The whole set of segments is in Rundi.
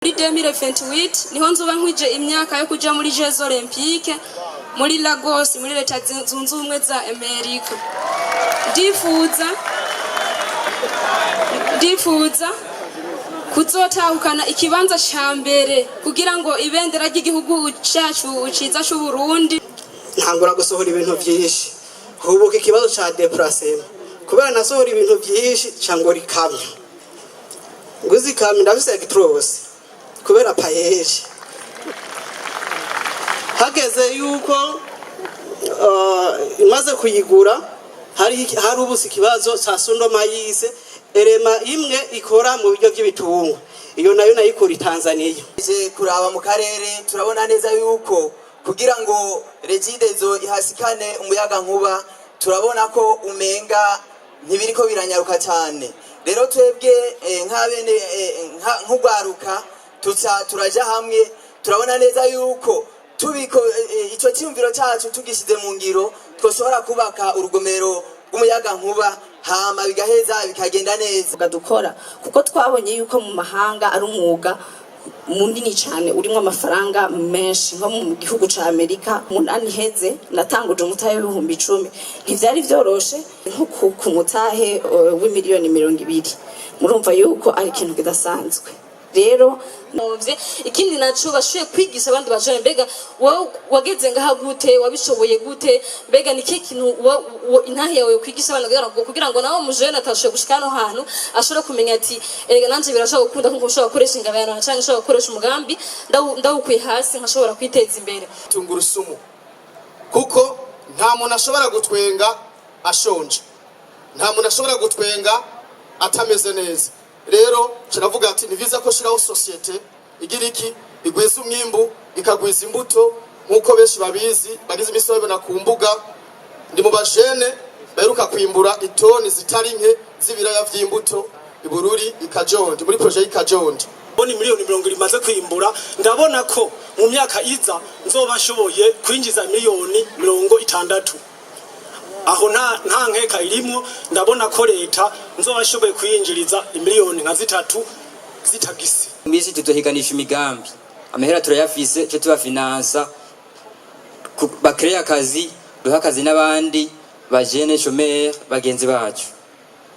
Muri 2028 niho nzoba nkwije imyaka yo kuja muri Jeux Olympiques muri Lagos, muri Leta Zunze Ubumwe za Amerika. Ndifuza kuzotahukana ikibanza ca mbere kugira ngo ibendera ry'igihugu cacu ciza c'Uburundi. Ntangura gusohora ibintu byinshi, hubuka ikibazo ca déplacement kubera nasohora ibintu byinshi, ca ngura ikamyo. Nguze ikamyo, ndafise Actros kubera PAEEJ. Hageze yuko imaze kuyigura, hari ubusa ikibazo ca sonde maïs, élément imwe ikora mu biryo by'ibitungwa, iyo nayo nayikura i Tanzania. Tuje kuraba mu karere, turabona neza yuko kugira ngo Regideso ihasikane umuyaga nkuba, turabona ko umenga ntibiriko biranyaruka cyane. Rero twebwe nk'abene nk'urwaruka tuca turaja hamwe, turabona neza yuko tubiko ico cyiyumviro cyacu tugishize mu ngiro, twoshobora kubaka urugomero rw'umuyaga nkuba, hama bigaheza bikagenda neza. Umwuga dukora, kuko twabonye yuko mu mahanga ari umwuga munini cyane urimo amafaranga menshi, nko mu gihugu ca Amerika. 8 iheze natanguje umutahe w'10,000. Ntivyari vyoroshe, nko ku mutahe w'imiliyoni 20, murumva yuko ari ikintu kidasanzwe rero. Muvye ikindi naco, bashoboye kwigisha abandi bajene: mbega wowe wageze ngaha gute? Wabishoboye gute? Mbega ni kihe kintu intahe yawe kwigisha abana kugira ngo nawe mujene atashoboye gushika hano hantu ashobore kumenya ati: "Erega nanje birashobora gukunda, nkuko ushobora gukoresha ingabano canke nshobora gukoresha umugambi ndawukuye hasi, nkashobora kwiteza imbere"? Tungurusumu, kuko nta muntu ashobora gutwenga ashonje, nta muntu ashobora gutwenga atameze neza. Rero kiravuga ati ni byiza ko shiraho société igira iki, igwiza umwimbu, ikagwiza imbuto, nk'uko benshi babizi, bagize iminsi babibona ku mbuga. Ndi mu bajene baheruka kwimbura itoni zitari nke z'ibiraya vy'imbuto ibururi ikajondi, muri projet y'Ikajondi. Mbona miliyoni 20 maze kwimbura, ndabona ko mu myaka iza nzoba nshoboye kwinjiza miliyoni 60. Aho nta nkeka irimwo. Ndabona ko leta nzoba nshoboye kwinjiriza miliyoni nka 3 z'itagisi. Misi tuzohiganisha imigambi, amahera turayafise, cyo tubafinansa bakreye akazi, duha akazi n'abandi bajene chômeurs bagenzi bacu.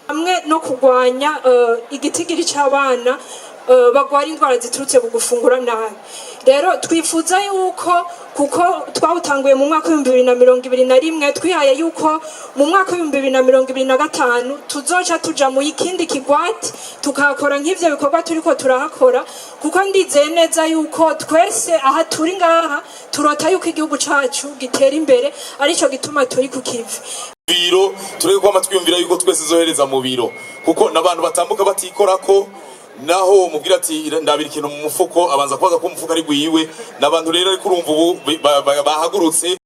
Hamwe no kurwanya igitigiri c'abana bagwara indwara ziturutse ku gufungura nabi. Rero twifuza yuko, kuko twawutanguye mu mwaka w'2021, twihaye yuko mu mwaka w'2025 tuzoca tuja mu ikindi kigwati, tukahakora nk'ivyo bikorwa turiko turahakora, kuko ndizeye neza yuko twese aha turi ngaha turota yuko igihugu cacu gitera imbere, arico gituma turi ku kivi. Biro tureke kwama twiyumvira yuko twese zohereza mu biro, kuko n'abantu batambuka batikorako. Naho mubwira ati ndabira ikintu mu mufuko, abanza kubaza ko umufuko ari gwiwe. N'abantu rero, ariko urumva ubu bahagurutse.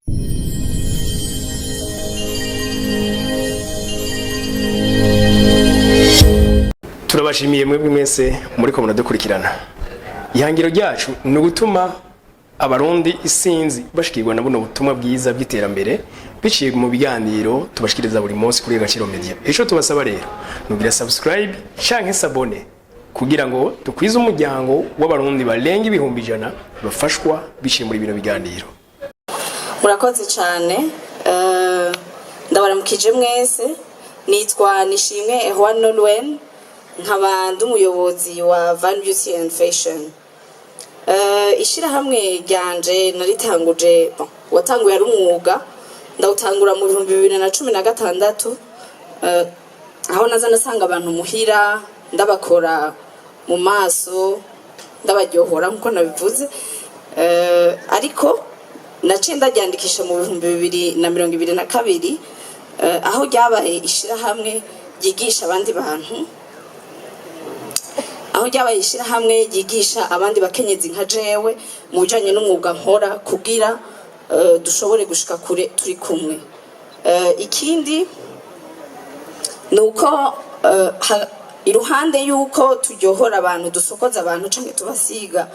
Turabashimiye mwebwe mwese muriko muradukurikirana. Ihangiro ryacu ni ugutuma Abarundi isinzi bashikirwa na buno butumwa bwiza bw'iterambere biciye mu biganiro tubashikiriza buri munsi kuri Agaciro Media. Ico tubasaba rero nugira subscribe canke s'abonner kugira ngo dukwize umuryango w'Abarundi barenga 100,000 bafashwa biciye muri bino biganiro. Murakoze cyane. Ndabaramukije mwese. Nitwa Nishimwe Erwan Nolwen, nkaba ndi umuyobozi wa Van Beauty and Fashion. Ishirahamwe ryanje naritanguje, bon, watanguye ari umwuga, ndawutangura mu 2016, aho naza nasanga abantu muhira, ndabakora mu maso, ndabaryohora nkuko nabivuze. Ariko naciye ndaryandikisha mu 2022, aho ryabaye ishirahamwe ryigisha abandi bantu, aho ryabaye ishirahamwe ryigisha abandi bakenyezi nka jewe mu bijanye n'umwuga nkora, kugira dushobore gushika kure turi kumwe. Ikindi ni uko iruhande y'uko turyohora abantu, dusokoza abantu canke tubasiga,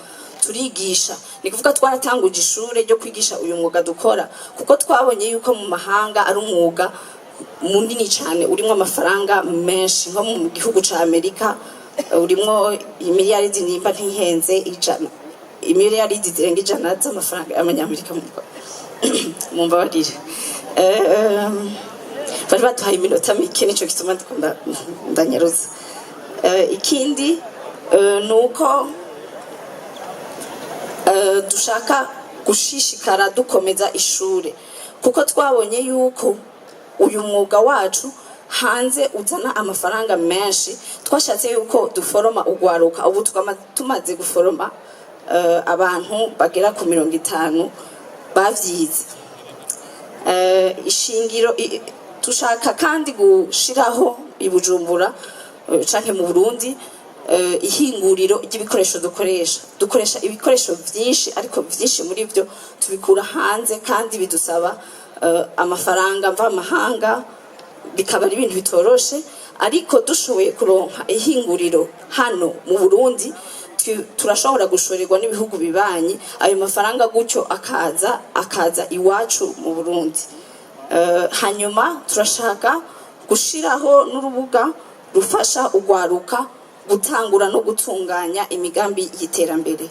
turigisha. Ni kuvuga twaratanguje ishure ryo kwigisha uyu mwuga dukora, kuko twabonye yuko mu mahanga ari umwuga munini cyane urimo amafaranga menshi, nko mu gihugu ca Amerika. Urimwo imiliyaridi, nimba ntihenze, 100, imiliyaridi zirenga 100 z'amafaranga y'amanyamerika. Mumbabarire. Bari baduhaye iminota mike, nico gituma ndiko ndanyarutsa. Ikindi ni uko dushaka gushishikara dukomeza ishure, kuko twabonye yuko uyu mwuga wacu hanze uzana amafaranga menshi. Twashatse yuko duforoma ugwaruka. Ubu twama tumaze guforoma abantu bagera ku 50 bavyize. Ishingiro dushaka kandi gushiraho i Bujumbura canke mu Burundi ihinguriro ry'ibikoresho dukoresha. Dukoresha ibikoresho vyinshi, ariko vyinshi muri byo tubikura hanze, kandi bidusaba amafaranga mvamahanga, bikaba ari ibintu bitoroshe. Ariko dushoboye kuronka ihinguriro hano mu Burundi, turashobora gushorerwa n'ibihugu bibanyi, ayo mafaranga gutyo akaza iwacu mu Burundi. Hanyuma turashaka gushiraho n'urubuga rufasha ugwaruka gutangura no gutunganya imigambi y'iterambere.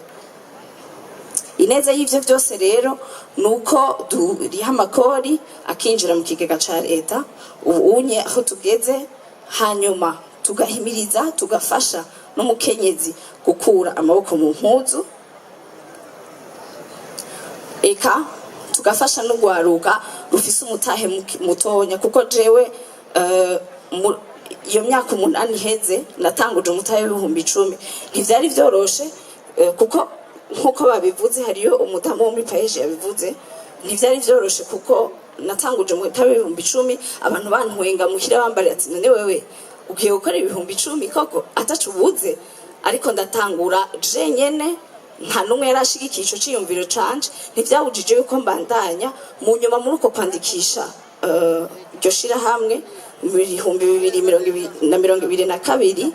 Ineza y'ivyo byose rero ni uko duriha amakori akinjira mu kigega ca leta ubu unye aho tugeze, hanyuma tugahimiriza, tugafasha n'umukenyezi gukura amaboko mu mpuzu, eka tugafasha n'ugwaruka rufise umutahe mutonya, kuko jewe iyo myaka 8 iheze natanguje umutahe w'10,000. Ntivyari vyoroshe, kuko nkuko babivuze, hariyo umudamu wo muri PAEEJ yabivuze, ntivyari vyoroshe kuko natanguje umutahe w'10,000, abantu bantwenga muhira, bambarira ati: "None wewe ugiye gukora 10,000 koko ataco ubuze?" Ariko ndatangura je nyene, nta n'umwe yari ashigikiye ico ciyumviro canje. Ntivyabujije yuko mbandanya. Mu nyuma, muri uko kwandikisha iryo shirahamwe mu 2022,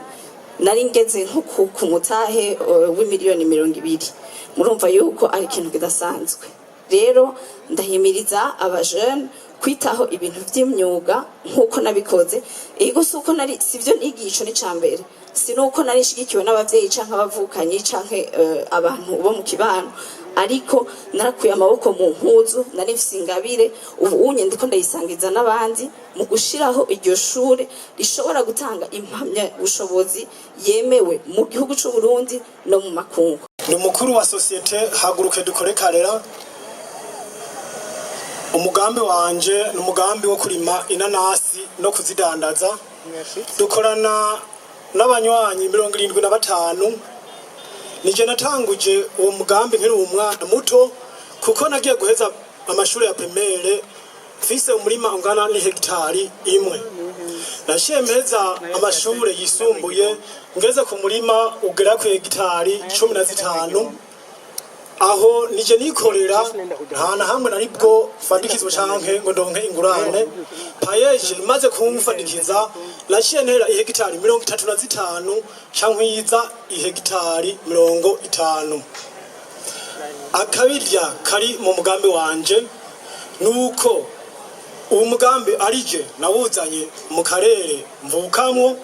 nari ngeze nko ku mutahe w'imiliyoni 20. Murumva yuko ari ikintu kidasanzwe. Rero ndahimiriza abajene kwitaho ibintu vy'imyuga nk'uko nabikoze. Ego, si uko nari, sivyo nigiye, ico ni ca mbere, si nuko nari nshigikiwe n'abavyeyi canke abavukanyi canke abantu bo mu kibano, ariko narakuye amaboko mu mpuzu, nari mfise ingabire. Ubu unye ndiko ndayisangiza n'abandi mu gushiraho iryo shure rishobora gutanga impamyabushobozi yemewe mu gihugu c'u Burundi no mu makungu. Ni umukuru wa sosiyete Haguruke Dukore Karera. Umugambi wanje ni umugambi wo kurima inanasi no kuzidandaza. Dukorana n'abanywanyi 75. Nije natanguje uwo mugambi nkiri umwana muto, kuko nagiye guheza amashuri ya primaire mfise umurima ungana n'ihegitari 1. Naciye mpeza amashuri yisumbuye ngeze ku murima ugera ku hegitari 15. Aho nije nikorera, nta na hamwe nari bwo fandikizwa canke ngo ndonke ingurane. PAEEJ imaze kumfadikiza, naciye ntera ihegitari 35 canke iza ihegitari 50. Akabirya kari mu mugambi wanje nuko uwo mugambi arije nawuzanye mu karere mvukamwo,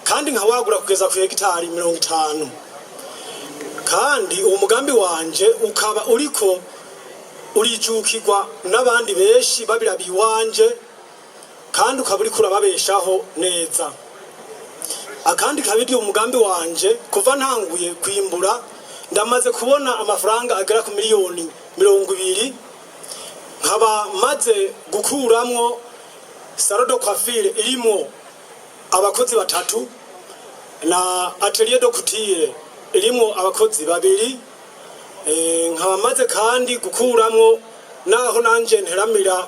kandi nkawagura kugeza ku hegitari 50, kandi uwo mugambi wanje ukaba uriko urijukirwa n'abandi benshi babirabiye iwanje, kandi ukaba uriko urababeshaho neza. Akandi kabiri, umugambi wanje, kuva ntanguye kwimbura ndamaze kubona amafaranga agera ku miliyoni 20, nkaba maze gukuramwo salon de coiffure irimwo abakozi batatu na atelier de couture irimwo abakozi babiri. Nkaba maze kandi gukuramwo naho nanje nteramira,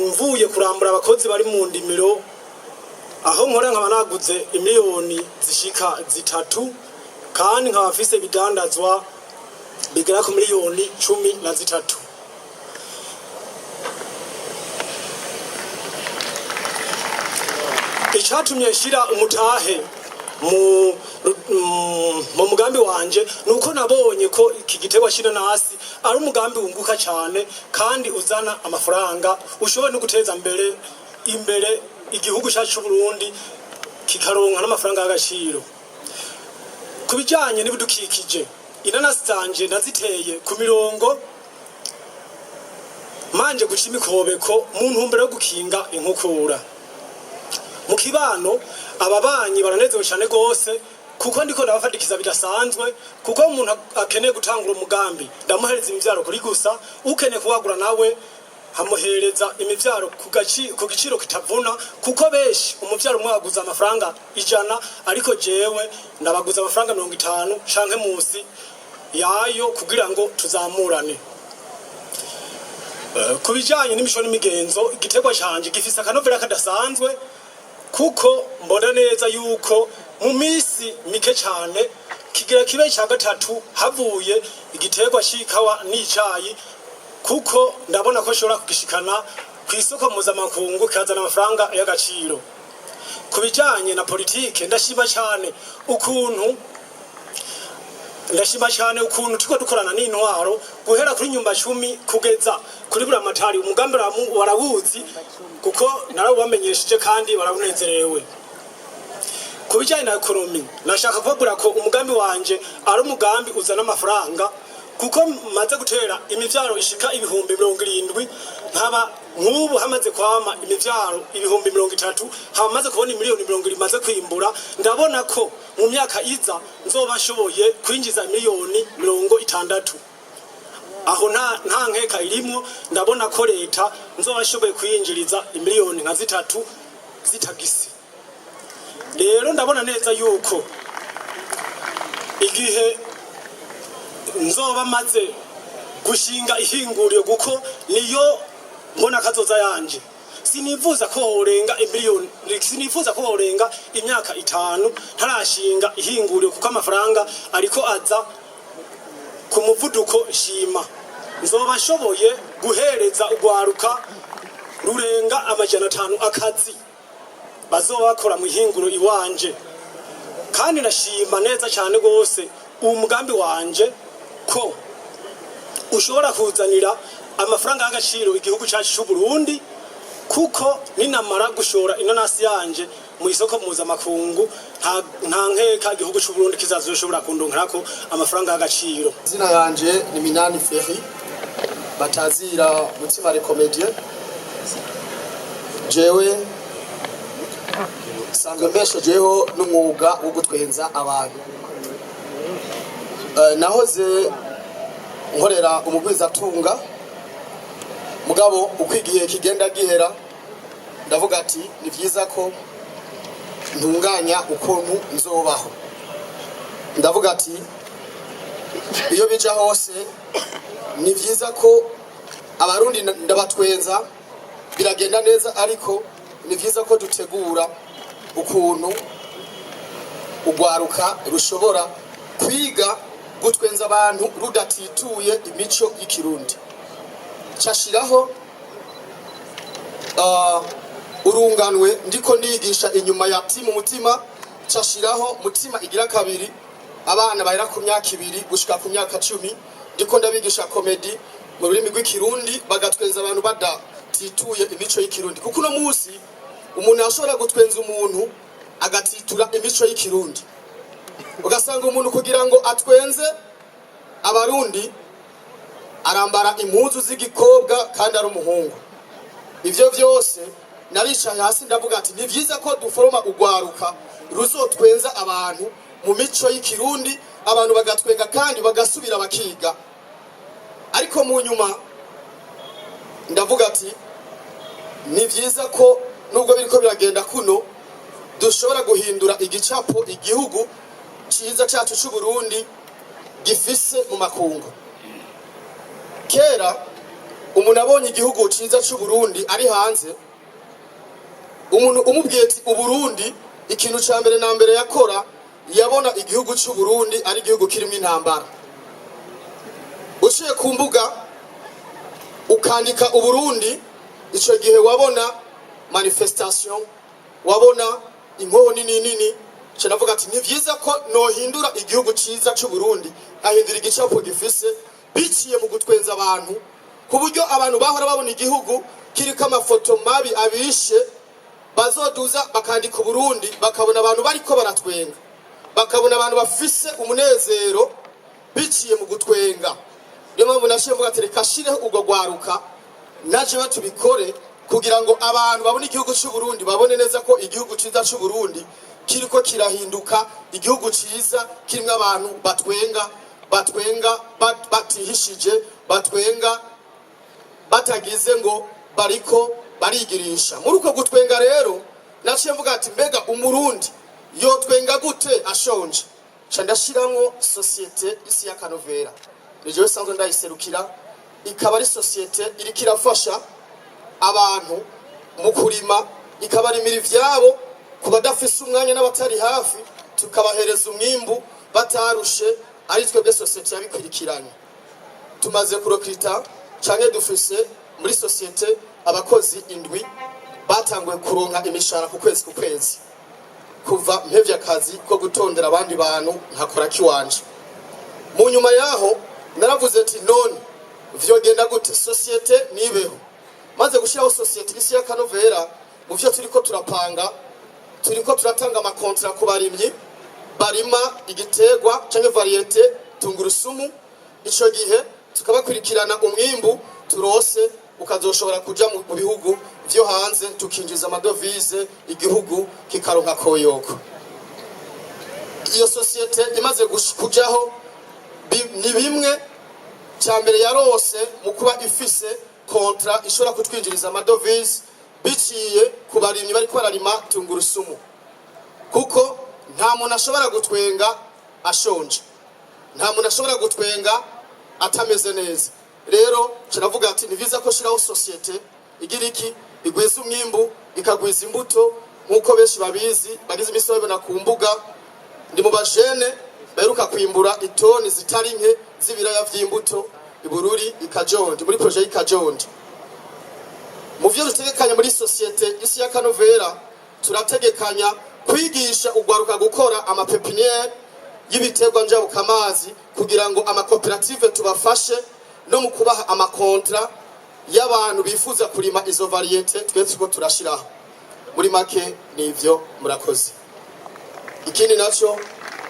mvuye kurambura abakozi bari mu ndimiro aho nkora, nkaba naguze imiliyoni zishika 3, kandi nkaba mfise ibidandazwa bigera ku miliyoni 13. Icatumye nshira umutahe mu mugambi wanje nuko nabonye ko iki giterwa c'inanasi ari umugambi wunguka cane kandi uzana amafaranga, ushoboye no guteza mbere imbere igihugu cyacu c'u Burundi. Kikaronka n'amafaranga y'agaciro. Ku bijyanye n'ibidukikije, inanasi zanje naziteye ku mirongo, manje guca imikobeko mu ntumbero yo gukinga inkukura. Mu kibano, ababanyi baranezerewe cyane rwose kuko ndiko ndabafatikiza bidasanzwe, kuko umuntu akeneye gutangura umugambi ndamuhereza imivyaro kuri gusa, ukeneye kuwagura nawe hamuhereza imivyaro ku giciro kitavuna, kuko benshi umuvyaro umwe waguza amafaranga 100, ariko jewe ndabaguza amafaranga 50 canke musi yayo kugira ngo tuzamurane. Ku bijanye n'imico n'imigenzo, igiterwa canje gifise akanovera kadasanzwe, kuko mbona neza yuko mu minsi mike cyane kigira kibe cya gatatu havuye igiterwa c'ikawa n'icayi, kuko ndabona ko nshobora kugishikana ku isoko mpuzamakungu kikazana amafaranga y'agaciro. Ku bijanye na politike, ndashima cyane ukuntu turiko dukorana n'intwaro, guhera kuri nyumba cumi kugeza kuri buramatari. Umugambi barawuzi kuko narawubamenyesheje kandi barawunezerewe. Ku bijyanye na économie, nashaka kubabwira ko umugambi wanje ari umugambi uzana amafaranga, kuko maze gutera imivyaro ishika 70,000, nkaba nk'ubu hamaze kwama imivyaro 30,000, hamaze kubona miliyoni 70 maze kwimbura. Ndabona ko mu myaka iza nzoba nshoboye kwinjiza miliyoni 60. Aho nta nkeka irimwo. Ndabona ko leta nzoba nshoboye kwinjiriza imiliyoni nka 3 z'itagisi. Rero ndabona neza yuko igihe nzoba maze gushinga ihinguriro, kuko niyo mbona kazoza yanje, sinifuza ko horenga imyaka 5 ntarashinga ihinguriro, kuko amafaranga ariko aza ku muvuduko nshima. Nzoba nshoboye guhereza urwaruka rurenga 500 akazi bazoba bakora mu ihinguro iwanje. Kandi ndashima neza cyane rwose uwo mugambi wanje ko ushobora kuzanira amafaranga y'agaciro igihugu cyacu cy'u Burundi, kuko ninamara gushora inanasi yanje mu isoko mpuzamakungu, nta nkeka igihugu cy'u Burundi kizazoshobora kundonkerako amafaranga y'agaciro. Izina yanje ni Minani Ferry, batazira Mutima le Comédien. Jewe sanzwe mbeshejeho n'umwuga wo gutwenza abantu. Nahoze nkorera umugwizatunga, mugabo uko igihe kigenda gihera ndavuga ati ni byiza ko ntunganya ukuntu nzobaho. Ndavuga ati iyo bija hose ni byiza ko Abarundi ndabatwenza, biragenda neza, ariko ni byiza ko dutegura ukuntu urwaruka rushobora kwiga gutwenza abantu rudatituye imico y'ikirundi. Cashiraho urunganwe ndiko ndigisha inyuma ya timu Mutima, cashiraho Mutima igira kabiri, abana bahera ku myaka 2 gushika ku myaka 10, ndiko ndabigisha comédie mu rurimi rw'ikirundi, bagatwenza abantu badatituye imico y'ikirundi, kuko uno munsi umuntu ashobora gutwenza umuntu agatitura imico y'ikirundi, ugasanga umuntu kugira ngo atwenze Abarundi arambara impuzu z'igikobwa kandi ari umuhungu. Ivyo vyose naricaye hasi ndavuga ati ni vyiza ko duforoma urwaruka ruzotwenza abantu mu mico y'ikirundi, abantu bagatwenga kandi bagasubira bakiga. Ariko mu nyuma ndavuga ati ni vyiza ko nubwo biriko biragenda kuno, dushobora guhindura igicapo igihugu ciza cacu c'u Burundi gifise mu makungu. Kera umuntu abonye igihugu ciza c'u Burundi ari hanze, umuntu umubwiye ati Uburundi, ikintu ca mbere na mbere yakora yabona igihugu c'u Burundi ari igihugu kirimo intambara. Uciye ku mbuga ukandika Uburundi, ico gihe wabona manifestation, wabona inkoho nini nini. Nca ndavuga ati ni vyiza ko nohindura igihugu ciza c'u Burundi, ahindura igicapo gifise biciye mu gutwenza abantu, ku buryo abantu bahora babona igihugu kiriko amafoto mabi abishe. Bazoduza bakandika Uburundi, bakabona abantu bariko baratwenga, bakabona abantu bafise umunezero biciye mu gutwenga. Niyo mpamvu nashiye mvuga ati reka shireho urwo rwaruka, naje tubikore kugira ngo abantu babone igihugu cy'u Burundi, babone neza ko igihugu cyiza cy'u Burundi kiriko kirahinduka igihugu cyiza kirimo abantu batwenga, batwenga batihishije, batwenga batagize ngo bariko barigirisha. Muri uko gutwenga rero naciye mvuga ati mbega Umurundi yotwenga gute ashonje? Ca ndashiramwo société Isi y'Akanovera, ni jewe sanzwe ndayiserukira, ikaba ari société iriko irafasha abantu mu kurima, ikabarimira ivyabo ku badafise umwanya n'abatari hafi, tukabahereza umwimbu batarushe, ari twebwe société yabikurikiranye. Tumaze kurecruta canke dufise muri société abakozi indwi batanguye kuronka imishahara ku kwezi ku kwezi kuva mpevye akazi ko gutondera abandi bantu nkakora kiwanje. Mu nyuma yaho naravuze ati none vyogenda gute société nibeho? Maze gushyiraho société Isi y'Akanovera, mu vyo turiko turapanga, turiko turatanga amacontrats ku barimyi barima igiterwa canke variété tungurusumu. Ico gihe tukabakurikirana, umwimbu turose ukazoshobora kuja mu bihugu vyo hanze, tukinjiza amadevises, igihugu kikaronka koyoko. Iyo société imaze kujaho, ni bimwe cya mbere yarose mu kuba ifise contrat ishobora kutwinjiriza amadevises biciye ku barimyi bariko bararima tungurusumu, kuko nta muntu ashobora gutwenga ashonje, nta muntu ashobora gutwenga atameze neza. Rero kiravuga ati ni vyiza ko shiraho société igira iki, igwiza umwimbu, ikagwiza imbuto. Nk'uko benshi babizi, bagize iminsi babibona ku mbuga, ndi mu bajene baheruka kwimbura itoni zitari nke z'ibiraya vy'imbuto ibururi ikajondi, muri projet y'Ikajondi. Mu vyo dutegekanya muri société Isi y'Akanovera, turategekanya kwigisha ugwaruka gukora amapépinières y'ibiterwa njabukamazi, kugira ngo amakoperative tubafashe no mu kubaha amacontrats y'abantu bifuza kurima izo variétés twe turiko turashiraho. Muri make nivyo, murakoze. Ikindi naco,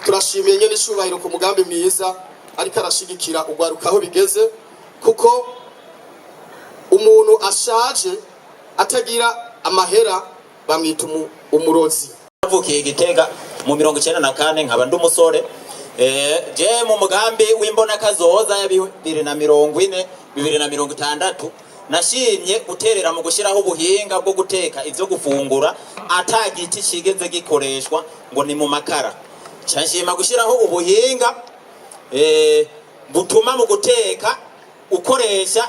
turashimiye nyene icubahiro ku mugambi mwiza ariko arashigikira ugwaruka aho bigeze, kuko umuntu ashaje atagira amahera bamwita umurozi. Navukiye Gitega mu 94, nkaba ndi umusore. Je mu mugambi w'imbonakazoza ya 2040, 2060, nashimye guterera mu gushyiraho ubuhinga bwo guteka ivyo gufungura ata giti kigeze gikoreshwa ngo ni mu makara. Nca nshima gushyiraho ubuhinga butuma mu guteka ukoresha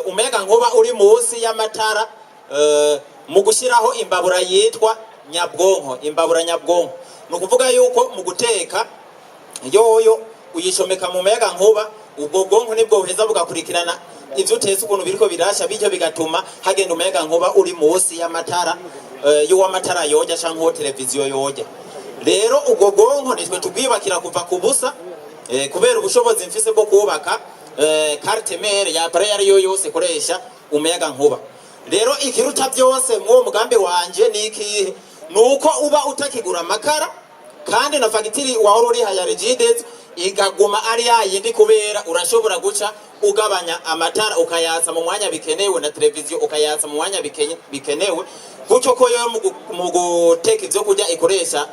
umuyaga nkuba uri munsi y'amatara, mu gushyiraho imbabura yitwa nyabwonko. Imbabura nyabwonko ni ukuvuga yuko mu guteka yoyo uyishomeka mu muyaga nkuba, ubwo bwonko nibwo buheza bugakurikirana ivyo utetse ukuntu biriko birasha, bityo bigatuma hagenda umuyaga nkuba uri munsi y'amatara, y'uw'amatara yoja canke uwo televiziyo yoja. Rero ubwo bwonko nitwe tubwiyubakira kuva ku busa, kubera ubushobozi mfise bwo kubaka carte mère ya appareil ariyo yose ikoresha umuyaga nkuba. Rero ikiruta byose mw'uwo mugambi wanje ni ikihe? Ni uko uba utakigura amakara, kandi na fagitire wahora uriha ya Regideso ikaguma ari yayindi, kubera urashobora guca ugabanya amatara ukayatsa mu mwanya bikenewe, na televiziyo ukayatsa mu mwanya bikenewe, gutyo ko yo mu guteka ivyo kurya ikoresha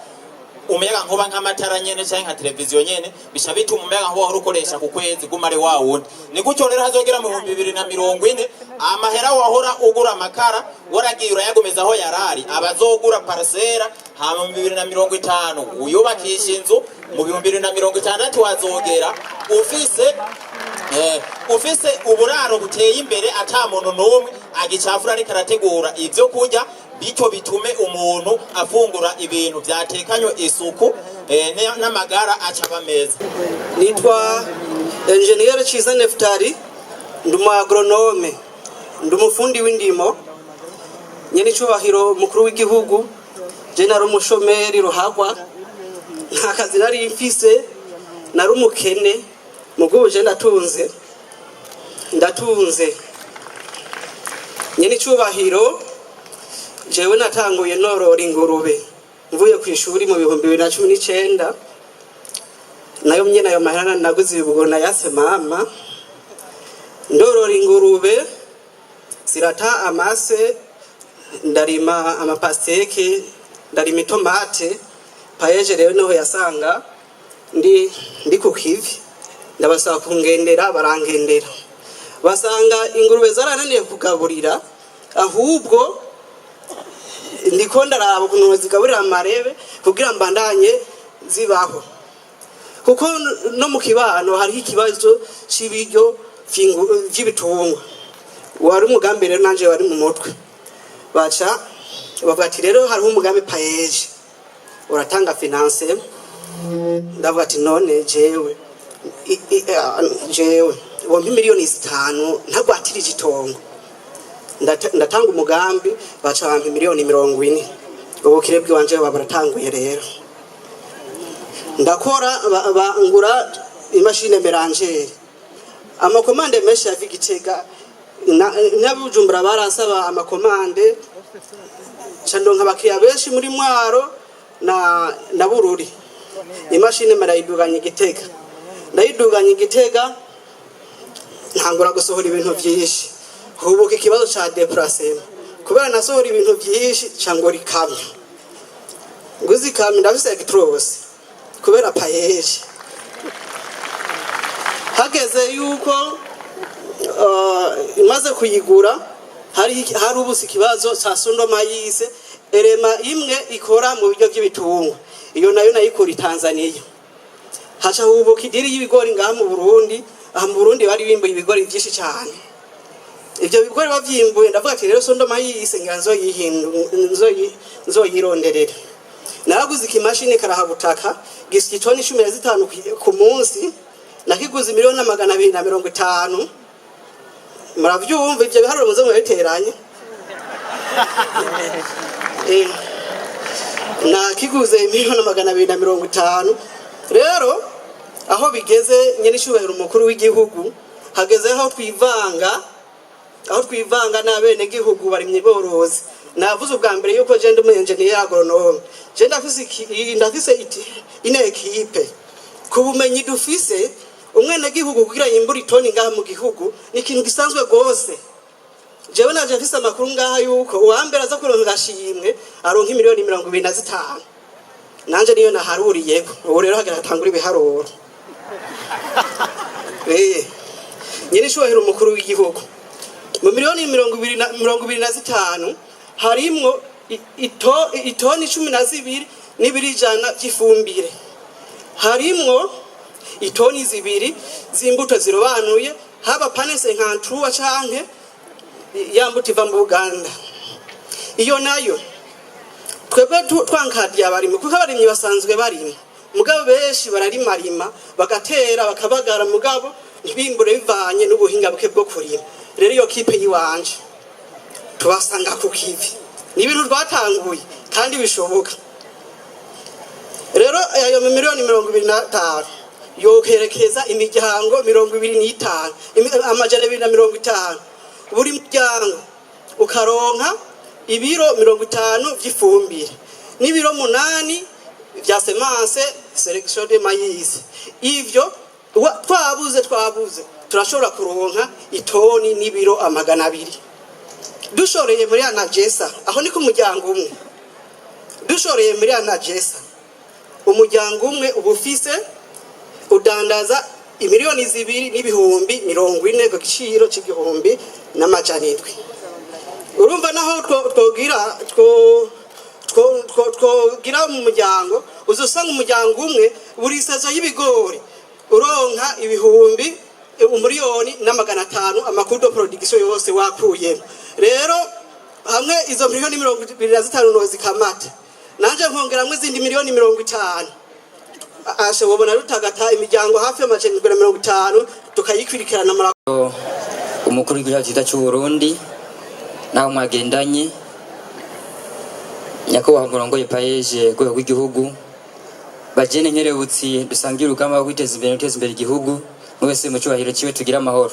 umuyaga nkuba nk'amatara nyene canke nka televiziyo nyene, bica bituma umuyaga nkuba wahora ukoresha ku kwezi guma ari wa wundi. Ni gutyo rero hazogera mu 2040, amahera wahora ugura amakara waragiye urayagumeza aho yarari, abazogura parcelle. Hama mu 2050 uyubakisha inzu, mu 2060 wazogera ufise uburaro buteye imbere, ata muntu n'umwe agicafura ariko arategura ivyo kurya, bityo bitume umuntu afungura ibintu vyatekanywe isuku, n'amagara acaba meza. Nitwa Enjeniyeri Ciza Neftari, ndi umu agronome, ndi umufundi w'indimo. Nyene icubahiro mukuru w'igihugu, je nari umushomeri ruhagwa, nta kazi nari mfise, nari umukene. Mugubu je ndatunze, ndatunze. Nyene icubahiro, Jewe natanguye norora ingurube mvuye ku ishuri mu 2019. Nayo nyene ayo mahera naguze ibibuguru nayase mama, ndorora ingurube zirata amase, ndarima amapastèques, ndarima itomate. PAEEJ rero niho yasanga ndi ku kivi, ndabasaba kungendera, barangendera, basanga ingurube zarananiye kugaburira, ahubwo ndiko ndaraba ukuntu zigaburira amarebe kugira mbandanye zibaho, kuko no mu kibano hariho ikibazo c'ibiryo vy'ibitungwa. Wari umugambi rero nanje wari mu mutwe. Baca bavuga ati rero hariho umugambi PAEEJ uratanga finance. Ndavuga ati none jewe jewe wompa miliyoni 5 ntagwatirije itongo? Ndatanga umugambi, baca bampa miliyoni 40. Ubukire bw'iwanje baba baratanguye. Rero ndakora, ngura imashine mélangeur. Amacommandes menshi yava Igitega n'Abujumbura, baransaba amacommandes, ca ndonka abakiriya benshi muri Mwaro na Bururi. Imashini marayiduganya Igitega, ndayiduganya Igitega, ntangura gusohora ibintu vyinshi. Hubuka ikibazo ca déplacement, kubera nasohora ibintu vyinshi, ca ngura ikamyo. Nguze ikamyo, ndafise Actros kubera PAEEJ. Hageze yuko imaze kuyigura, hari ubusa ikibazo ca sonde maïs, élément imwe ikora mu biryo by'ibitungwa. Iyo nayo nayikura i Tanzania. Haca hubuka idiri y'ibigori ngaha mu Burundi. Aha mu Burundi bari bimbuye ibigori vyinshi cyane. Ivyo bigori bavyimbuye, ndavuga ati rero sonde maïs ngira nzoyironderera. Naraguze ikimashini karahabutaka gisya itoni 15 ku munsi, nakiguze miliyoni 250. Muravyumva ivyo biharuro, muze mubiteranye. Nakiguze miliyoni 250. Rero aho bigeze, nyene icubahiro umukuru w'igihugu, hageze aho twivanga, aho twivanga n'abenegihugu barimye borozi. Navuze ubwa mbere yuko je ndi umu ingénieur agronome. Je ndafise ine équipe. Ku bumenyi dufise, umwenegihugu kugira yimbure itoni ngaha mu gihugu ni ikintu gisanzwe rwose. Jewe naje mfise amakuru ngaha yuko uwambere aza kuronka agashimwe aronka miliyoni 25. Nanje niyo naharuriyeko. Ubu rero hagira hatangura ibiharuro. Nyene icubahiro umukuru w'igihugu, mu miliyoni 25 harimwo itoni 12 n'ibiro 100 vy'ifumbire, harimwo itoni 2 z'imbuto zirobanuye, haba Pane 53 canke ya mbuto iva mu Buganda. Iyo nayo twebwe twankadiye abarimyi, kuko abarimyi basanzwe barima, mugabo benshi bararimarima, bagatera, bakabagara, mugabo ntibimbure bivanye n'ubuhinga buke bwo kurima. Rero iyo équipe yiwanje tubasanga ku kivi, ni ibintu twatanguye kandi bishoboka. Rero ayo miliyoni 25 yokerekeza imiryango 25, 250. Buri muryango ukaronka ibiro 50 vy'ifumbire n'ibiro 8 vya semence sélection de maïs. Ivyo twabuze turashobora kuronka itoni n'ibiro 200 dushoreye muri ANAGESSA. Aho ni ku muryango umwe. Dushoreye muri ANAGESSA, umuryango umwe uba ufise udandaza imiliyoni 2 n'ibihumbi 40 ku giciro c'1700. Urumva naho twogira twogira mu muryango, uza usanga umuryango umwe buri saison y'ibigori uronka ibihumbi 1,500,000, amacoûts de production yose wakuyemo. Rero hamwe izo miliyoni 25 nozikamata, nanje nkongeramwo izindi miliyoni 50, ashe wobona rutagata imiryango hafi y'750 tukayikwirikirana. Umukuru w'igihugu cyiza cy'u Burundi naho mwagendanye, nyakubahwa murongoye PAEEJ rwego rw'igihugu, bajene nkerebutsi dusangiye urugamba rwo kwiteza imbere no guteza imbere igihugu, mwese mu cyubahiro ciwe tugira amahoro.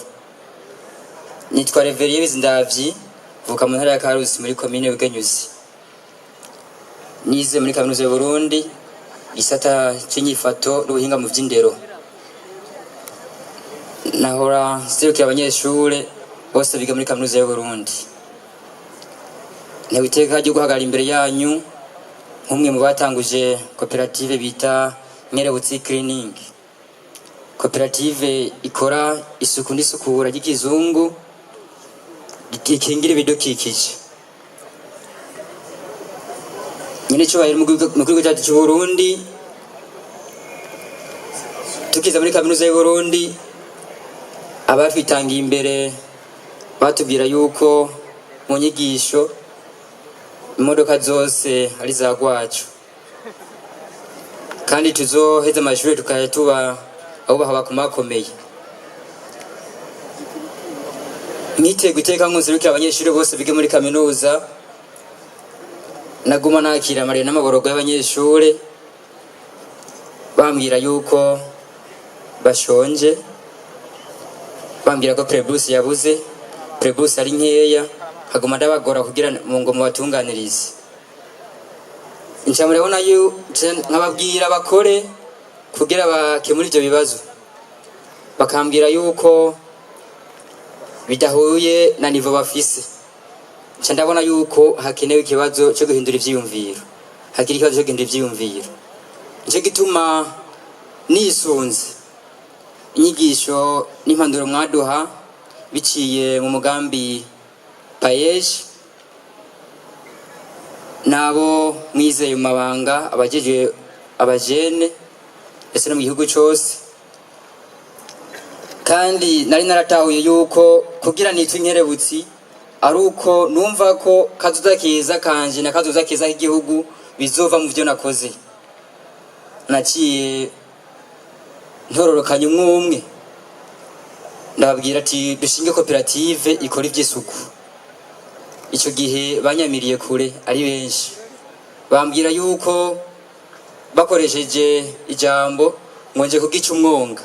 Nitwa Reveriye Bizindavyi, mvuka mu ntara ya Karusi muri komine Bugenyuzi. Nize muri Kaminuza y'Uburundi, gisata c'inyifato n'ubuhinga mu vy'indero. Nahora nserukira abanyeshure bose biga muri Kaminuza y'Uburundi. Ntewe iteka ryo guhagarara imbere yanyu nk'umwe mu batanguje koperative bita Nkerebutsi Cleaning, koperative ikora isuku n'isukura ry'ikizungu rikingira ibidukikije. Nyine cyubahiro mu gihugu cyacu cy'u Burundi, tukiza muri Kaminuza y'u Burundi, abatwitangiye imbere batubwira yuko mu nyigisho imodoka zose ari za gwacu, kandi tuzoheza amashuri tukajya tuba abubaha bakomakomeye. Mwitego iteka nkunzirukira abanyeshuri bose biga muri kaminuza. Naguma nakira amarira n'amaborogo y'abanyeshuri bambwira yuko bashonje, bambwira ko prebus yabuze, prebus ari nkeya, haguma ndabagora kugira ngo mubatunganirize. Nca murabona nkababwira bakore kugira bakemure ivyo bibazo, bakambwira yuko bidahuye na nivo bafise. Nca ndabona yuko hakenewe ikibazo cyo guhindura ivyiyumviro, hakiri ikibazo cyo guhindura ivyiyumviro. Nico gituma nisunze inyigisho n'impanuro mwaduha biciye mu mugambi PAEEJ, n'abo mwizeye mu mabanga, abajejwe abajene ndetse no mu gihugu cose. Kandi nari naratahuye yuko kugira nitwe inkerebutsi ari uko numva ko kazoza keza kanje na kazoza keza k'igihugu bizova mu vyo nakoze. Naciye ntororokanya umwe umwe, ndababwira ati dushinge koperative ikora ivy'isuku. Ico gihe banyamiriye kure ari benshi, bambwira yuko bakoresheje ijambo ngo nje kugica umwonga.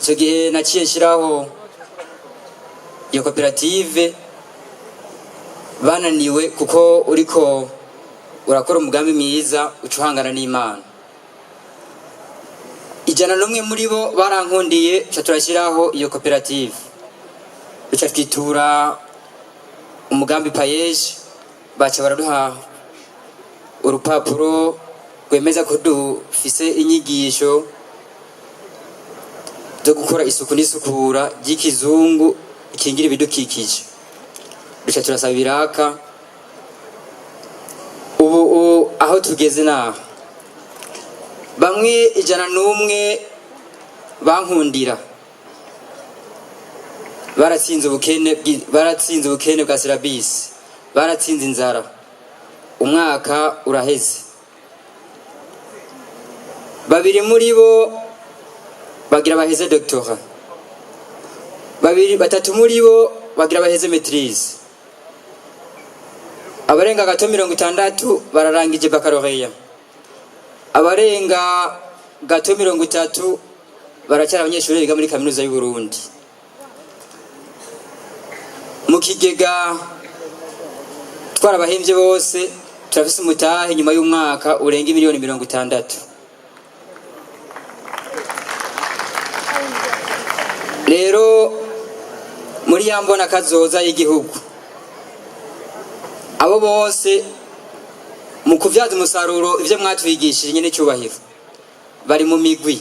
Ico gihe naciye nshiraho iyo koperative, bananiwe kuko uriko urakora umugambi mwiza uca uhangana n'Imana. 101 muri bo barankundiye, ca turashyiraho iyo koperative, duca twitura umugambi PAEEJ, baca baraduha urupapuro rwemeza ko dufise inyigisho zo gukora isuku n'isukura ry'ikizungu ikingira ibidukikije. Duca turasaba ibiraka. Ubu aho tugeze naho bamwe 101 bankundira baratsinze ubukene, baratsinze ubukene bwa serabisi, baratsinze inzara, umwaka uraheze. Babiri muri bo bagira baheze doctorat, batatu muri bo bagira baheze maîtrise, abarenga gato 60 bararangije baccalauréat, abarenga gato 30 baracyari abanyeshuri biga muri Kaminuza y'u Burundi. Mu kigega twarabahemvye bose, turafise umutahe nyuma y'umwaka urenga miliyoni 60. Rero muri ya mbona kazoza y'igihugu, abo bose mu kuvyaza umusaruro ivyo mwatwigishije nyene cyubahiro, bari mu migwi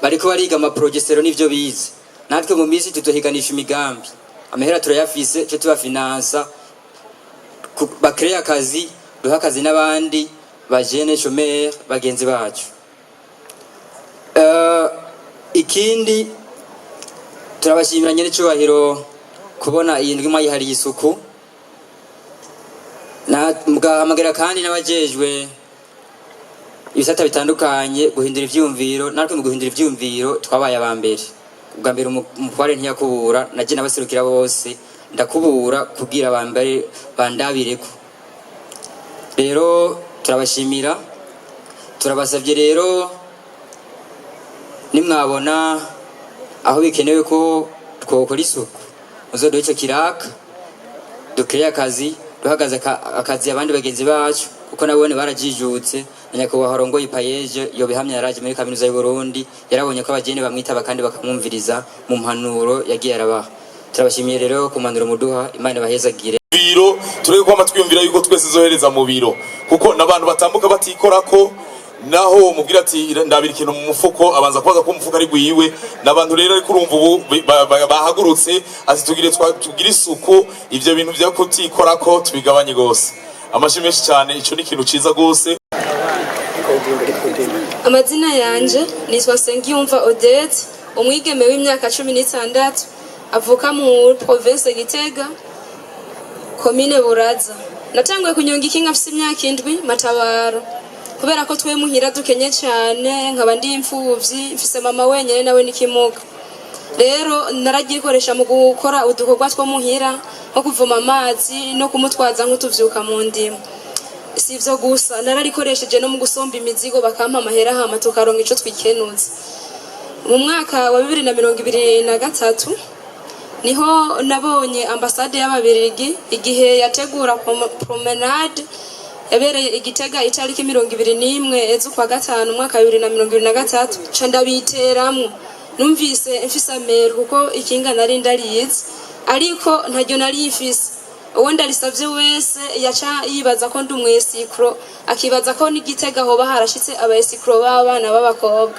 bariko bariga amaprogesero n'ivyo bize. Natwe mu minsi tuzohiganisha imigambi, amahera turayafise, cyo tubafinansa bakreye akazi, duha akazi n'abandi bajene chômeur bagenzi bacu. Ikindi turabashimira nyene cyubahiro kubona iyi ndwi mwayihariye isuku, mugahamagara kandi n'abajejwe ibisata bitandukanye guhindura ivyumviro. Natwe mu guhindura ivyumviro twabaye aba mbere. Ubwa mbere umutware ntiyakubura, naje nabaserukira bose ndakubura kugira abambere bandabireko. Rero turabashimira, turabasavye rero nimwabona aho bikenewe ko twokora isuku, muzoduhe ico kiraka, dukreye akazi, duhagaze akazi abandi bagenzi bacu, Kuko nabone barajijutse, na nyakubahwa arongoye PAEEJ yobihamya, yaraje muri kaminuza y'u Burundi, yarabonye ko abajene bamwitaba kandi bakamwumviriza mu mpanuro yagiye arabaha. Turabashimiye rero ku mpanuro muduha, Imana ibahezagire. Biro tureke kwama twiyumvira yuko twese izohereza mu biro, kuko n'abantu batambuka batikorako, naho mubwira ati ndabira ikintu mu mufuko, abanza kubaza ko umufuko ari gwiwe. N'abantu rero ariko urumva ubu bahagurutse ati tugire tugire isuku, ivyo bintu vyo kutikorako tubigabanye gose. Amashi menshi cyane, ico ni ikintu ciza gose. Amazina yanje nitwa Nsengiyumva Odette, umwigeme w'imyaka 16, avuka mu province Gitega, komine Buraza. Natanguye kunyonga ikinga mfise imyaka 7 matabaro, kubera ko twe muhira dukenye cyane, nkaba ndi imfuvyi, mfise mama wenyene nawe n'ikimuga. Rero naragikoresha mu gukora udukorwa two muhira, nko kuvoma amazi no kumutwaza nk'utuvyuka mu ndimo. Si ivyo gusa, nararikoresheje no mu gusomba imizigo, bakampa amahera, hama tukaronka ico twikenuza. Mu mwaka wa 2023 niho nabonye ambasade y'Ababirigi igihe yategura promenade yabereye Igitega itariki 21 z'ukwa gatanu umwaka wa 2023, ca ndabiteramwo. Numvise mfise ameru kuko ikinga nari ndarizi, ariko ntaryo nari mfise. Uwo ndarisavye wese yaca yibaza ko ndi umwescroc, akibaza ko n'Igitega hoba harashitse abaescrocs b'abana b'abakobwa.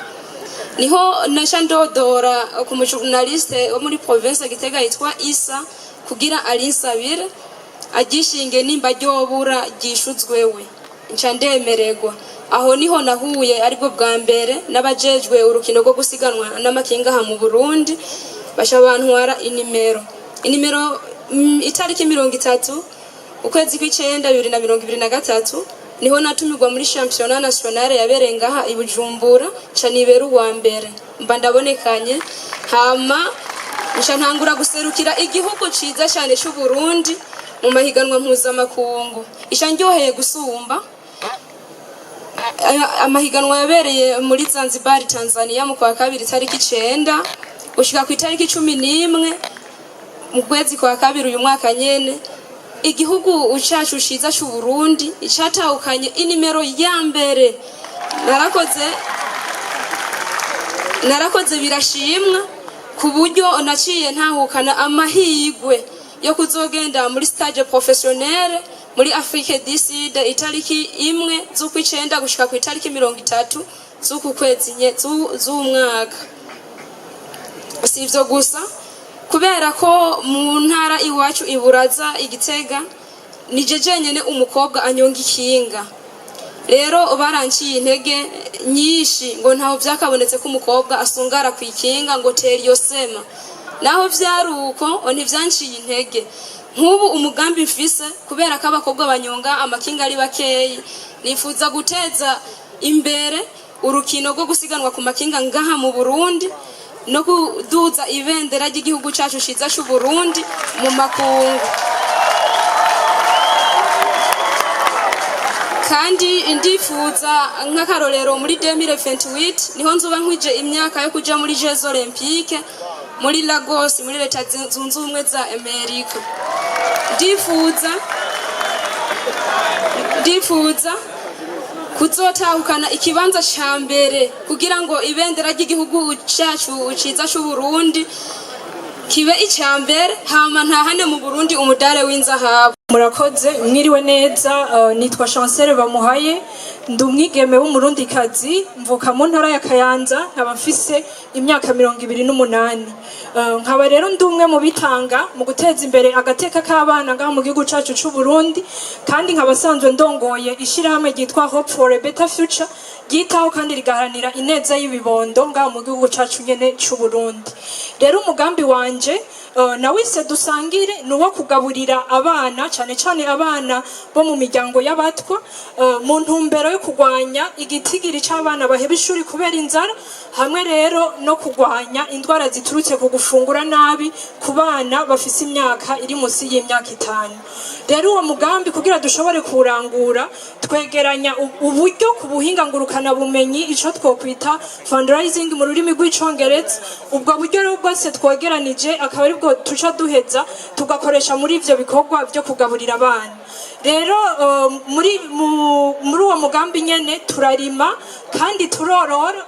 Niho naca ndodora ku mujournaliste wo muri province Gitega yitwa Isa, kugira arinsabire agishinge nimba ryobura ryishuzwewe, nca ndemererwa. Aho niho nahuye aribwo bwa mbere n'abajejwe urukino rwo gusiganwa n'amakinga aha mu Burundi, baca bantwara inimero itariki 30 ukwezi kw'icenda 2023 niho natumirwa muri championnat national yabereye ngaha i Bujumbura, nca nibera uwa mbere, mba ndabonekanye. Hama nca ntangura guserukira igihugu ciza cyane c'u Burundi mu mahiganwa mpuzamakungu. Ica ndyoheye gusumba amahiganwa yabereye muri Zanzibar, Tanzania, mu kwa kabiri tariki 9 gushika ku itariki 11 mu kwezi kwa kabiri uyu mwaka nyene. Igihugu cacu ciza c'u Burundi icatahukanye inimero ya mbere. Narakoze birashimwa, ku buryo naciye ntahukana amahigwe yo kuzogenda muri stage professionnel muri Afrique du Sud itariki 1 z'ukwicenda gushika ku itariki 30 z'uku kwezi z'umwaka. Si ivyo gusa, kubera ko mu ntara iwacu Iburaza Igitega nije jenyene umukobwa anyonga ikinga. Rero baranciye intege nyinshi ngo ntaho vyakabonetse ko umukobwa asungara ku ikinga, ngo tera iyo sema. Naho vyari uko, ntivyanciye intege. Nk'ubu umugambi mfise, kubera ko abakobwa banyonga amakinga ari bakeyi, nifuza guteza imbere urukino rwo gusiganwa ku makinga ngaha mu Burundi no kuduza ibendera ry'igihugu cacu ciza c'u Burundi mu makungu. Kandi ndifuza nk'akarorero muri 2028 niho nzoba nkwije imyaka yo kuja muri Jeux Olympiques muri Lagos, muri Leta Zunze Ubumwe za Amerika. Ndifuza kuzotahukana ikibanza ca mbere, kugira ngo ibendera ry'igihugu cacu ciza c'u Burundi kibe ica mbere, hama ntahane mu Burundi umudare w'inzahabu. Murakoze, mwiriwe neza. Nitwa Chancel Bamuhaye, ndi umwigeme w'Umurundikazi, mvuka mu ntara ya Kayanza, nkaba mfise imyaka 28. Nkaba rero ndi umwe mu bitanga mu guteza imbere agateka k'abana ngaha mu gihugu cacu c'u Burundi, kandi nkaba asanzwe ndongoye ishirahamwe ryitwa Hope for a Better Future, ryitaho kandi rigaharanira ineza y'ibibondo ngaha mu gihugu cacu nyene c'u Burundi. Rero umugambi wanje nawise Dusangire, ni uwo kugaburira abana, cyane cyane abana bo mu miryango y'abatwa, mu ntumbero yo kurwanya igitigiri c'abana baheba ishuri kubera inzara, hamwe rero no kurwanya indwara ziturutse ku gufungura nabi ku bana bafise imyaka iri munsi y'imyaka 5. Rero uwo mugambi, kugira dushobore kuwurangura, twegeranya uburyo ku buhinga ngurukana bumenyi, ico twokwita fundraising mu rurimi rw'Icongereza. Ubwo buryo rero bwose twegeranije akaba aribwo tuca duheza tugakoresha muri ivyo bikorwa vyo kugaburira abana. Rero muri uwo mugambi nyene turarima kandi turorora.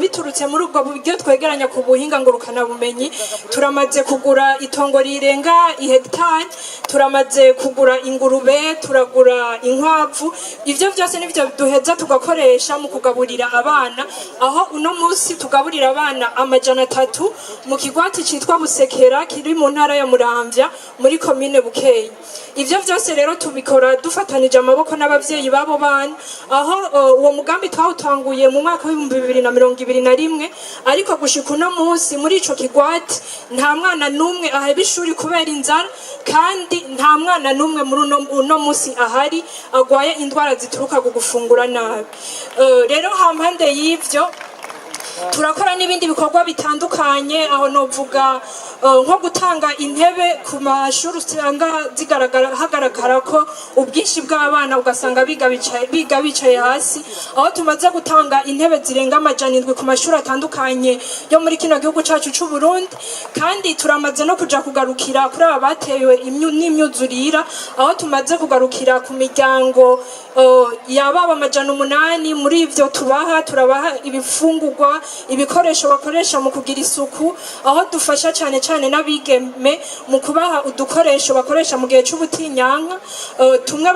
Biturutse muri ubwo buryo twegeranya ku buhinga ngurukanabumenyi, turamaze kugura itongo rirenga ihegitari, turamaze kugura ingurube, turagura inkwavu. Ivyo vyose nivyo duheza tugakoresha mu kugaburira abana, aho uno munsi tugaburira abana 300 mu kigwati citwa Busekera, kiri mu ntara ya Muramvya, muri komine Bukeye. Ivyo vyose rero tubikora dufatanije amaboko n'abavyeyi b'abo bana, aho uwo mugambi twawutanguye mu mwaka w'2021, ariko gushika uno munsi muri ico kigwati nta mwana n'umwe aheba ishuri kubera inzara, kandi nta mwana n'umwe muri uno munsi ahari agwaye indwara zituruka ku gufungura nabi. Rero hampande y'ivyo turakora n'ibindi bikorwa bitandukanye, aho novuga nko gutanga intebe ku mashuri usanga zigaragara, hagaragara ko ubwinshi bw'abana, ugasanga biga bicaye hasi, aho tumaze gutanga intebe zirenga 700 ku mashuri atandukanye yo muri kino gihugu cacu c'u Burundi. Kandi turamaze no kuja kugarukira kuri aba batewe n'imyuzurira, aho tumaze kugarukira ku miryango yababa 800. Muri ivyo tubaha, turabaha ibifungurwa, ibikoresho bakoresha mu kugira isuku, aho dufasha cyane cyane n'abigeme mu kubaha udukoresho bakoresha mu gihe c'ubutinyanka, tumwe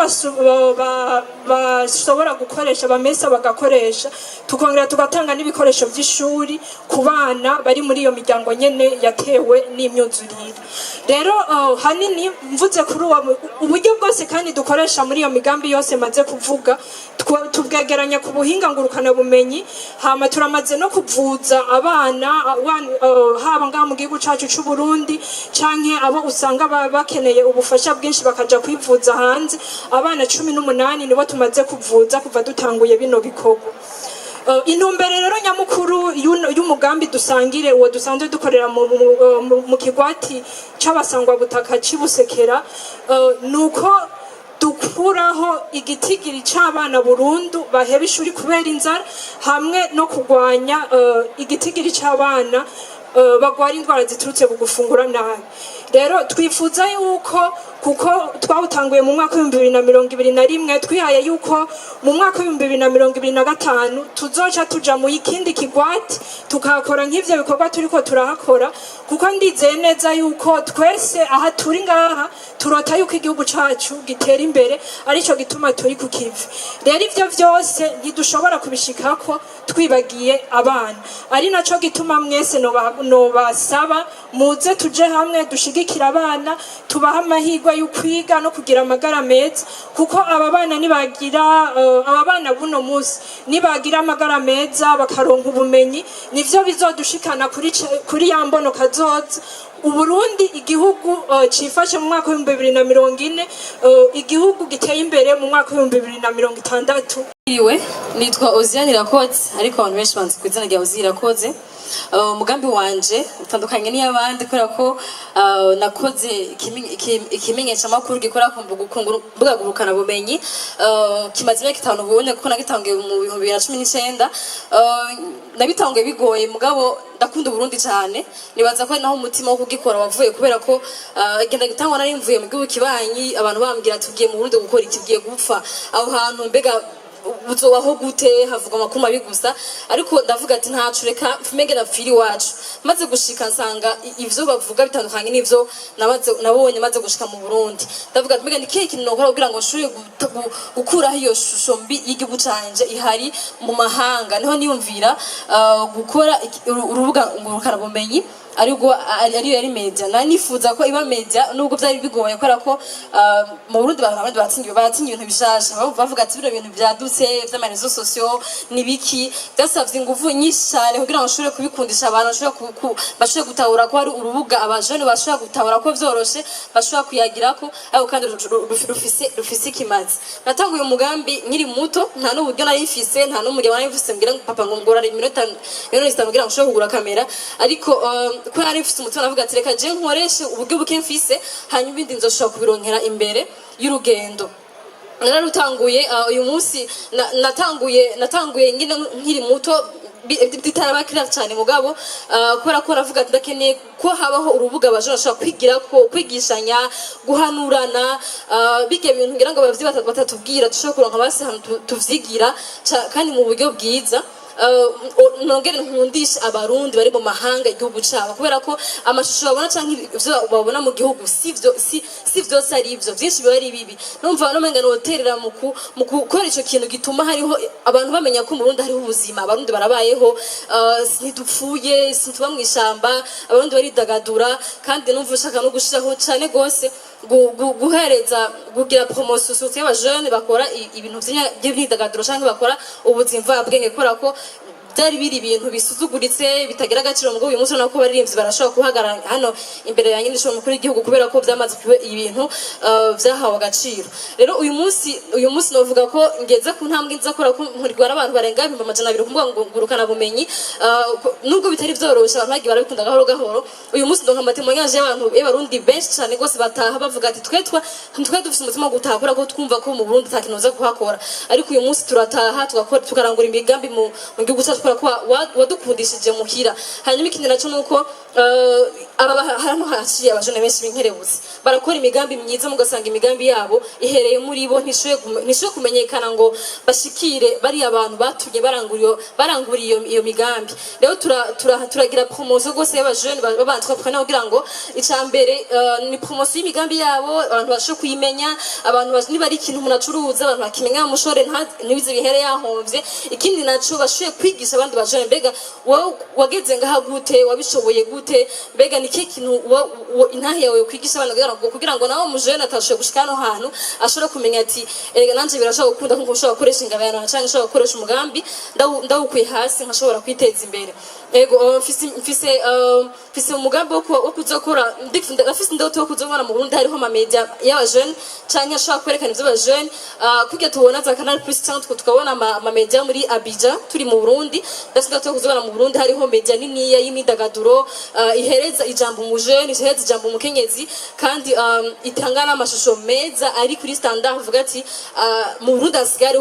bashobora gukoresha bamesa bagakoresha. Tukongera tugatanga n'ibikoresho vy'ishuri ku bana bari muri iyo miryango nyene yatewe n'imyuzurire. Rero hanini mvuze kuri uwo uburyo bwose kandi dukoresha muri iyo migambi yose maze kuvuga, tubwegeranya ku buhinga ngurukanabumenyi. Hama turamaze no kuvuza abana haba ngaha mu gihugu cacu c'u Burundi, canke abo usanga bakeneye ubufasha bwinshi bakaja kwivuza hanze. Abana 18 nibo tumaze kuvuza kuva dutanguye bino bikorwa. Intumbero rero nyamukuru y'umugambi Dusangire, uwo dusanzwe dukorera mu kigwati c'abasangwabutaka c'i Busekera, nuko dukuraho igitigiri c'abana burundu baheba ishuri kubera inzara, hamwe no kurwanya igitigiri c'abana bagwara indwara ziturutse ku gufungura nabi. Rero twifuza yuko, kuko twawutanguye mu mwaka w'2021, twihaye yuko mu mwaka w'2025 tuzoca tuja mu ikindi kigwati, tukahakora nk'ivyo bikorwa turiko turahakora, kuko ndizeye neza yuko twese aha turi ngaha turota yuko igihugu cacu gitera imbere, arico gituma turi ku kivi. Rero ivyo vyose ntidushobora kubishikako twibagiye abana, ari naco gituma mwese nobasaba muze tuje hamwe dushigikire abana, tubahe amahirwe yo kwiga no kugira amagara meza, kuko aba bana nibagira aba bana buno munsi nibagira amagara meza, bakaronka ubumenyi, nivyo bizodushikana kuri ya mbono kazoza, Uburundi igihugu cifashe mu mwaka w'2040, igihugu giteye imbere mu mwaka w'2060. Iriwe, nitwa Oziane Irakoze, ariko abantu benshi banzi ku izina rya Ozi Irakoze. Umugambi wanje utandukanye n'iy'abandi kubera ko nakoze ikimenyeshamakuru gikora ku mbuga ngurukanabumenyi. Kimaze imyaka 5 ubundi, kuko nagitanguye mu 2019. Nabitanguye bigoye, mugabo ndakunda Uburundi cyane. Nibaza ko ari naho umutima wo kugikora wavuye, kubera ko genda gitangwa nari mvuye mu gihugu kibanyi, abantu bambwira tugiye mu Burundi gukora iki, tugiye gupfa aho hantu, mbega uzobaho gute, havugwa amakuru mabi gusa. Ariko ndavuga ati ntacu, reka mfumenge napfira iwacu. Maze gushika nsanga ivyo bavuga bitandukanye n'ivyo nabonye. Maze gushika mu Burundi ndavuga ati mbega ni kihe kintu nokora kugira ngo nshobore gukuraho iyo shusho mbi y'igihugu canje ihari mu mahanga? Niho niyumvira gukora urubuga ngurukanabumenyi, aribwo ariyo yari media. Nari nifuza ko iba media, nubwo byari bigoye, kubera ko mu Burundi abantu abandi baratsinda ibintu bishasha. Bavuga ati bino bintu byadutse vy'ama réseaux sociaux nibiki? Byasavye inguvu nyinshi cyane kugira ngo nshobore kubikundisha abantu, bashobore gutahura ko hari urubuga abajene bashobora gutahura ko vyoroshe, bashobora kuyagirako, ariko kandi rufise ikimazi. Natanguye umugambi nkiri muto, nta n'uburyo nari mfise, nta n'umuryango nari mfise mbwira ngo papa ngo ngura iminota 50 kugira ngo nshobore kugura kamera. Ariko kubera nari mfise umutima, navuga ati reka je nkoreshe uburyo buke mfise, hanyuma ibindi nzoshobora kubironkera imbere y'urugendo. Nararutanguye, uyu munsi natanguye nyine nkiri muto. Bitaraba clair cyane, mugabo kubera ko navuga ati ndakeneye ko habaho urubuga abajene bashobora kwigira ko, kwigishanya, guhanurana, bijya bintu ngira ngo abavyeyi batatubwira, dushobora kuronka basi ahantu tuvyigira kandi mu buryo bwiza. Nongere nkundishe Abarundi bari mu mahanga igihugu cabo, kubera ko amashusho babona canke ivyo babona mu gihugu si vyose ari ivyo, vyinshi biba ari bibi. Numva nomenga noterera mu gukora ico kintu gituma hariho abantu bamenya ko mu Burundi hariho ubuzima, Abarundi barabayeho, ntidupfuye, sintuba mw'ishamba, Abarundi baridagadura. Kandi numva ushaka no gushiraho cane gose guhereza, kugira promotion surtout y'abajene bakora ibintu by'imyidagaduro canke bakora ubuzima mvabwenge, kubera ko byari biri ibintu bisuzuguritse, bitagira agaciro. Ngo uyu munsi urabona ko abaririmbyi barashobora guhagarara hano imbere ya nyine mukuru w'igihugu, kubera ko byamaze kuba ibintu byahawe agaciro. Rero uyu munsi novuga ko ngeze ku ntambwe nza, kubera ko nkurikirwa n'abantu barenga 200,000 ku mbuga ngurukana bumenyi. Nubwo bitari byoroshe, abantu bagiye barabikunda gahoro gahoro. Uyu munsi ndonka ama témoignages y'abantu y'Abarundi benshi cyane rwose bataha bavuga ati twe dufise umutima wo gutaha, kubera ko twumva ko mu Burundi ata kintu uza kuhakora, ariko uyu munsi turataha, tugakora, tukarangura imigambi mu gihugu cyacu, kubera ko wadukundishije muhira. Hanyuma ikindi naco nuko aba hano haciye abajene benshi b'inkerebutsi barakora imigambi myiza, mugasanga imigambi yabo ihereye muri bo, ntishoboye kumenyekana ngo bashikire bariya abantu batumye barangura iyo migambi. Rero turagira promotion rwose y'abajene b'aba entrepreneur, kugira ngo ica mbere ni promotion y'imigambi yabo, abantu bashe kuyimenya, abantu niba ari ikintu umuntu acuruza, abantu bakimenya, bamushore, ntibize bihere yahomvye. Ikindi naco, bashoboye kwigisha abandi bajene: mbega wowe wageze ngaha gute? Wabishoboye gute? Mbega ni ikihe kintu intahe yawe kwigisha abana, kugira ngo nawe mujene atashoboye gushika hano hantu ashobore kumenya ati erega nanje birashobora gukunda, nkuko ushobora gukoresha ingabano canke nshobora gukoresha umugambi ndawukuye hasi, nkashobora kwiteza imbere. Ego, mfise umugambi wo kuzokora, ndafise indoto yo kuzobona mu Burundi hariho ama media y'abajene canke ashobora kwerekana ivy'abajene, kurya tubona za Canal Plus canke tukabona ama media muri Abidjan turi mu Burundi. Ndafise indoto yo kuzobona mu Burundi hariho media niniya y'imyidagaduro, ihereza ijambo umujene, ihereza ijambo umukenyezi, kandi itanga n'amashusho meza ari kuri standard. Uvuga ati mu Burundi hasigaye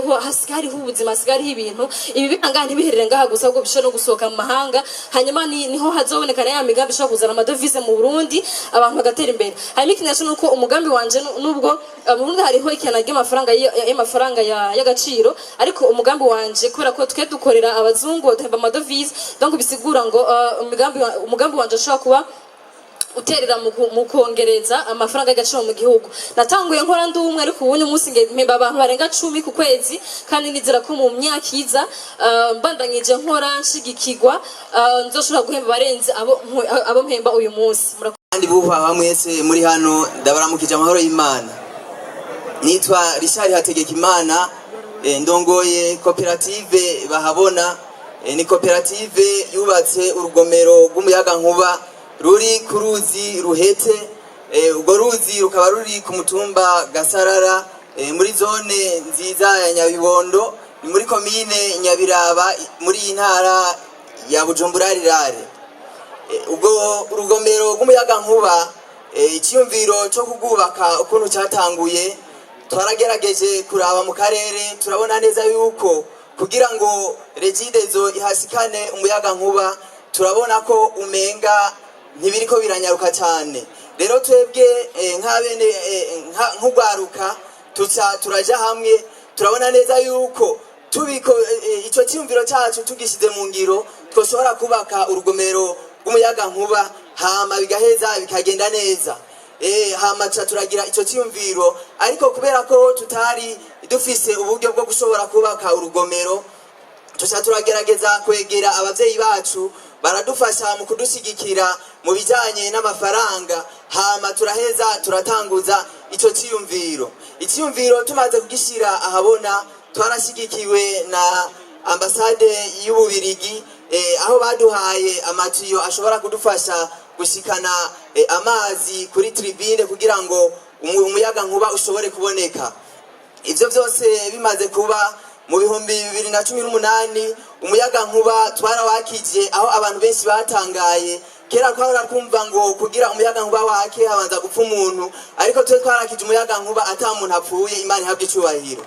hariho ubuzima, hasigaye hariho ibintu ibi birangaha, ntibiherere ngaha gusa, ahubwo bishobora no gusohoka mu mahanga. Hanyuma niho hazoboneka na ya migambi ishobora kuzana amadovize mu Burundi, abantu bagatera imbere. Hanyuma ikindi naco nuko umugambi wanje, nubwo mu Burundi hariho ikena ry'amafaranga y'amafaranga y'agaciro, ariko umugambi wanje, kubera ko twe dukorera abazungu baduhemba amadovize, donc bisigura ngo umugambi wanje ushobora kuba uterera mu kongereza amafaranga y'agaciro mu gihugu. Natanguye nkora ndi umwe, ariko ubu munsi mpemba abantu barenga 10 ku kwezi, kandi nizera ko mu myaka iza, mbandanyije nkora nshigikirwa, nzoshobora guhemba barenze abo mpemba uyu munsi. Kandi bubahwa mwese muri hano, ndabaramukije amahoro y'Imana. Nitwa Richard Hategekimana, ndongoye koperative Bahabona. Ni koperative yubatse urugomero rw'umuyagankuba ruri ku ruzi Ruhete. Urwo ruzi rukaba ruri ku mutumba Gasarara, muri zone nziza ya Nyabibondo, ni muri komine Nyabiraba, muri iyi ntara ya Bujumbura Rurale. Ubwo urugomero rw'umuyagankuba, icyiyumviro cyo kurwubaka ukuntu cyatanguye, twaragerageje kuraba mu karere, turabona neza yuko kugira ngo Regideso ihasikane umuyagankuba, turabona ko umenga ntibiriko biranyaruka cyane. Rero twebwe nk'abene nk'urwaruka tuca turaja hamwe, turabona neza yuko tubiko ico cyiyumviro cyacu tugishize mu ngiro, twoshobora kubaka urugomero rw'umuyagankuba, hama bigaheza bikagenda neza. Hama tuca turagira ico cyiyumviro, ariko kubera ko tutari dufise uburyo bwo gushobora kubaka urugomero, tuca turagerageza kwegera abavyeyi bacu, baradufasha mu kudushyigikira mu bijyanye n'amafaranga, hama turaheza turatanguza ico cyiyumviro. Icyiyumviro tumaze kugishyira ahabona, twarashyigikiwe na ambasade y'Ububirigi, aho baduhaye amatiyo ashobora kudufasha gushikana amazi kuri turbine kugira ngo umuyaga nkuba ushobore kuboneka. Ibyo byose bimaze kuba, mu 2018 umuyaga nkuba twarawakije, aho abantu benshi batangaye. Kera twahora twumva ngo kugira umuyaga nkuba wake habanza gupfa umuntu, ariko twe twarakije umuyaga nkuba ata muntu apfuye. Imana ihabwe icubahiro.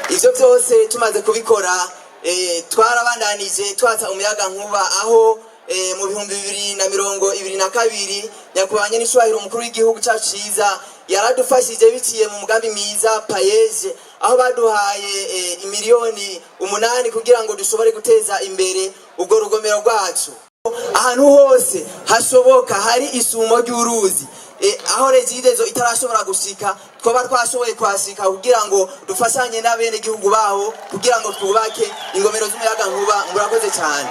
Ivyo byose tumaze kubikora Twarabandanije twatsa umuyaga nkuba aho mu 2022 nyakubahwa nyenicubahiro umukuru w'igihugu cyacu ciza yaradufashije biciye mu mugambi mwiza PAEEJ, aho baduhaye imiliyoni 8 kugira ngo dushobore guteza imbere urwo rugomero rwacu. Ahantu hose hashoboka hari isumo ry'uruzi, aho Regideso itarashobora gushika, twaba twashoboye kuhashika kugira ngo dufashanye n'abene gihugu baho kugira ngo twubake ingomero z'umuyaga nkuba. Murakoze cyane.